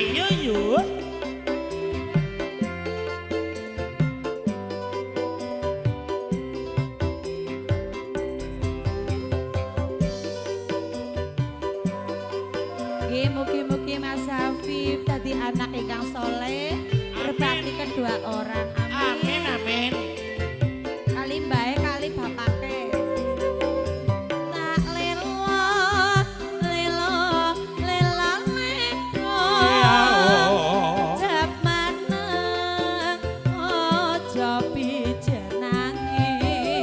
Ayo yuk. Nggih, mugi-mugi Mas Afif dadi anak ingkang soleh, berbakti kedua orang. Amin amin. Kali mbae kali bapake. Tak lelo lelo lela lelo. Jep maneng aja pijen nangis.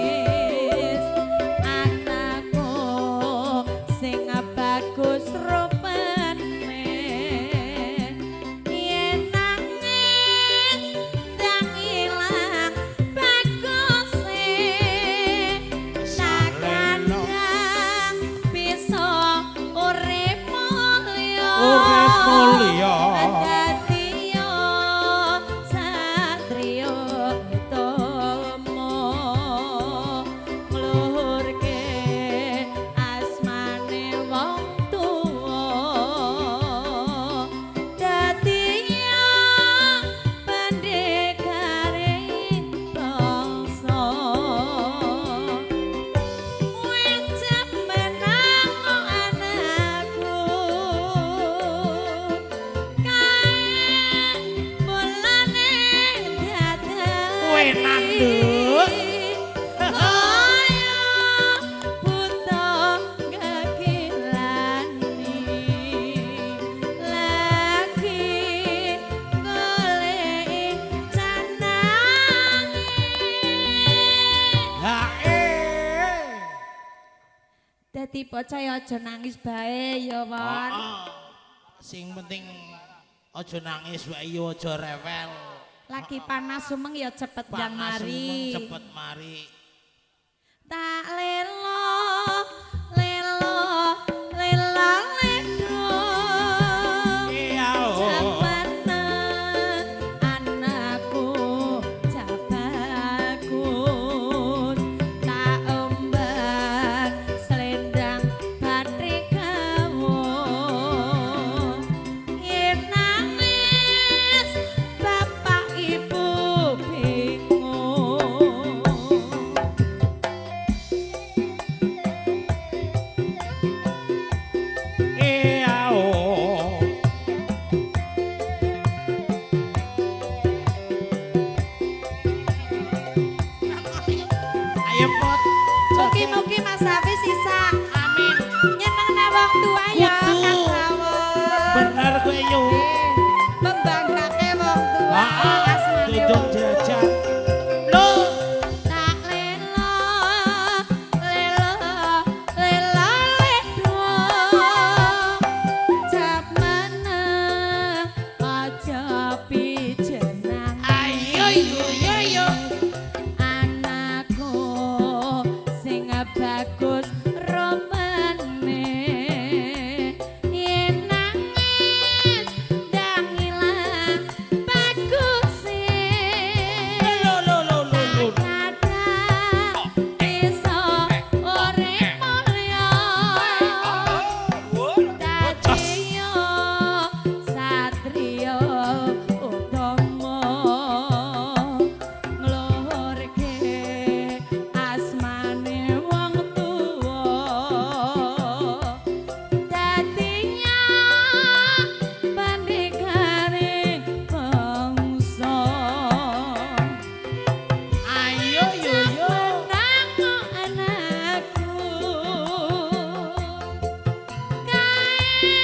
Anakku sing bagus rupane. Yen nangis ndang ilang baguse. Tak kandang bisa urip mulya. Urip mulya. Dadi yo satriya utama ngluhurke asmane wong tuwa. Dadi yo pendekare bangsa. Wajib menang anakku. Kae mulane dadari. Enak, Nduk. Kaya buta gegilani. Lagi goleki canange. Ha eh. Dadi bocah ya aja nangis bae ya, Won. Heeh. Sing penting aja nangis wae yo aja rewel. Lagi panas sumeng ya cepet ndang Panas mari. sumeng cepet mari. Tak lelo lelo lela lelo. Iya oh. Jamaneng anakku cah bagus. Tak emban selendang bathik kawuh. Yen nangis bapak ibu bingung. Iya oh. Ayo Pot. Mugi-mugi Mas Hafiz sisa Amin. nyenengne wong tua ya Kudu. Kang Bawon. Bener kowe yo. Membanggake wong tua Heeh. asmane Duduk wong tua. jajan. Lho. Tak lelo lelo lela ledo. Jap meneng aja pijen nangis. Ayo yo yo yo. Anakku sing bagus rupane. Yen nangis ndang ilang baguse. Lho lho lho lho lho. Kadang bisa urip mulya. Dadi yo satriya utama ngluhurke asmane wong tuwa. Dadi yo pendekare bangsa. Ayo yo yo. Menang anakku. Kae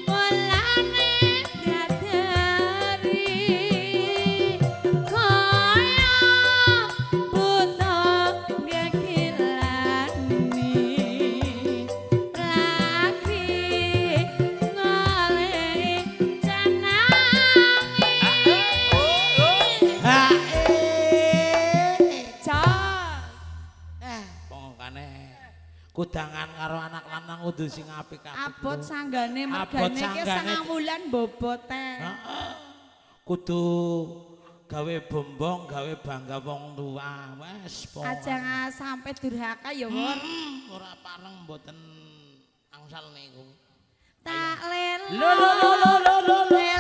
mulane dadari. Kaya buta gegilani. Lagi goleki canange. Ha eh. Jos. Eh, pokokane kudangan karo anak lanang kudu sing apik-apik. Abot sanggane Abot mergane ki sanggane. sangang wulan bobote. Heeh. Kudu gawe bombong, gawe bangga wong tua. Wes pokokane. Aja sampe durhaka ya, Wur. Ora pareng mboten angsal niku. Tak lelo. Lo lo lo lo lo lo lo.